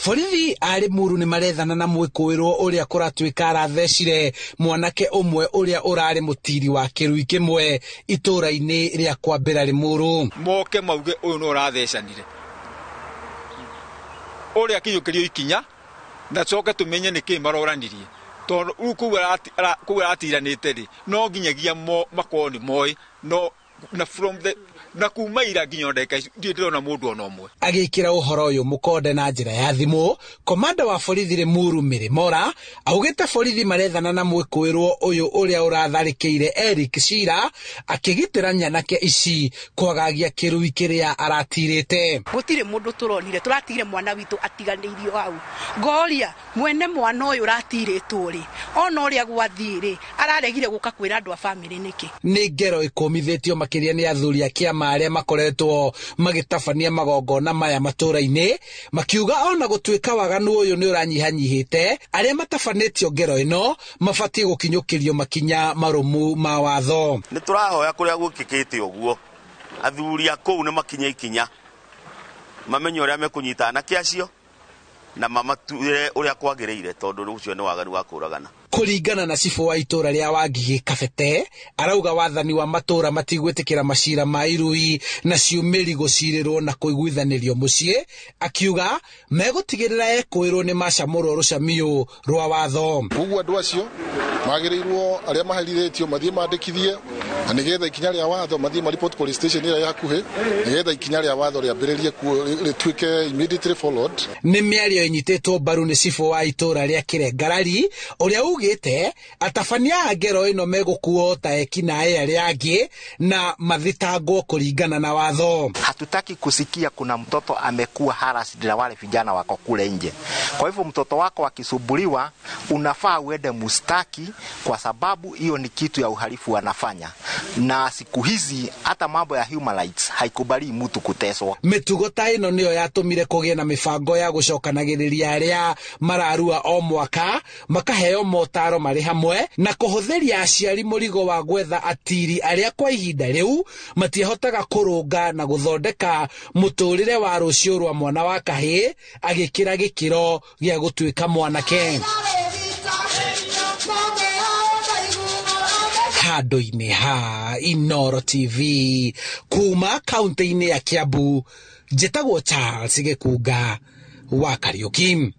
Borithi a Limuru nĩ marethana na mwĩkũĩrwo ũrĩa kũratuĩka arathecire mwanake ũmwe ũrĩa ũrarĩ mũtiri wa kĩrui kĩmwe itũũra-inĩ rĩa Kwambĩra Limuru. Moke mauge ũyũ nĩ ũrathecanire ũrĩa akĩiyũkĩrio ikinya na coke tũmenye nĩkĩ maroranirie tondũ rĩu kũu aratiranĩte rĩ no nginyagia makorwo nĩ moĩ no na from the na kuma ira nginya ndagĩka ici ndirĩ ndĩrona mũndũ ona ũmwe. Agĩkĩra ũhoro ũyũ mũkonde na njĩra ya thimũ, komanda wa borithi Limuru Mary Mora augĩte borithi marethana na mwĩkũĩrwo ũyũ ũrĩa ũratharĩkĩire Eric Shira akĩgitĩra nyanake ici kwagagia kĩrui kĩrĩa aratirĩte. Gũtirĩ mũndũ tũronire, tũratigire mwana witũ atiganĩirio hau. Ngoria mwene mwana ũyũ ũratirĩtwo rĩ, ona ũrĩa gwathiĩ rĩ, araregire gũka kwĩra andũ a bamĩrĩ nĩkĩ? Nĩ ngero ĩkũmithĩtio makĩria nĩ athuri a kĩama arĩa makoretwo magĩtabania magongona maya matũũra-inĩ, makiuga ona gũtuĩka waganu ũyũ nĩ ũranyihanyihĩte, arĩa matabanĩtio ngero ĩno mabatiĩ gũkinyũkĩrio makinya marũmu ma watho. Nĩ tũrahoya kũrĩa gwĩkĩkĩte ũguo athuri a kũu nĩ makinye ikinya mamenye ũrĩa mekũnyita anake acio na mamatuĩre ũrĩa kwagĩrĩire tondũ ũcio nĩ waganu wa kũragana. Kũringana na cibũ wa itũũra rĩa Wangigĩ Kabete, arauga wathani wa matũũra matigwĩtĩkĩra macira ma irui na ciumĩri gũcirĩrwo na kũiguithanĩrio mũciĩ, akiuga megũtigĩrĩra ekũĩrwo nĩ macamũrwo rũcamiũ rwa watho. Koguo andũ acio magĩrĩirwo arĩa maherithĩtio mathiĩ mandĩkithie na nĩgetha ikinya rĩa watho mathiĩ ma report police station ĩrĩa ĩ hakuhĩ nĩgetha ikinya rĩa watho rĩambĩrĩrie rĩtuĩke immediately followed. Nĩ mĩario ĩnyitĩtwo mbaru nĩ cibũ wa itũũra rĩa Kĩrengarari ũrĩa ugĩte atabania a ngero ĩno megũkuo ta ekinaĩ arĩa angĩ na mathitangwo kũringana na watho. Hatutaki kusikia kuna mtoto amekuwa harassed na wale vijana wako kule nje. Kwa hivyo mtoto wako akisumbuliwa unafaa uende mustaki, kwa sababu hiyo ni kitu ya uhalifu wanafanya. Na siku hizi hata mambo ya human rights haikubali mtu kuteswa. Mĩtugo ta ĩno nĩyo yatũmire kũgĩe na mĩbango ya gũcokanagĩrĩria arĩa mararua o mwaka makaheo motaro marĩ hamwe na kũhũthĩria aciari mũrigo wa gwetha atiri arĩa kwa ihinda rĩu matihotaga kũrũnga na gũthondeka mũtũrĩre wa rũciũ rwa mwana wa kahĩĩ agĩkĩra gĩkĩro gĩa gũtuĩka mwanake. Handũ-inĩ ha Inooro TV kuma kaunti-inĩ ya Kiambu, njĩtagwo Charles Gĩkunga wa Kariũki.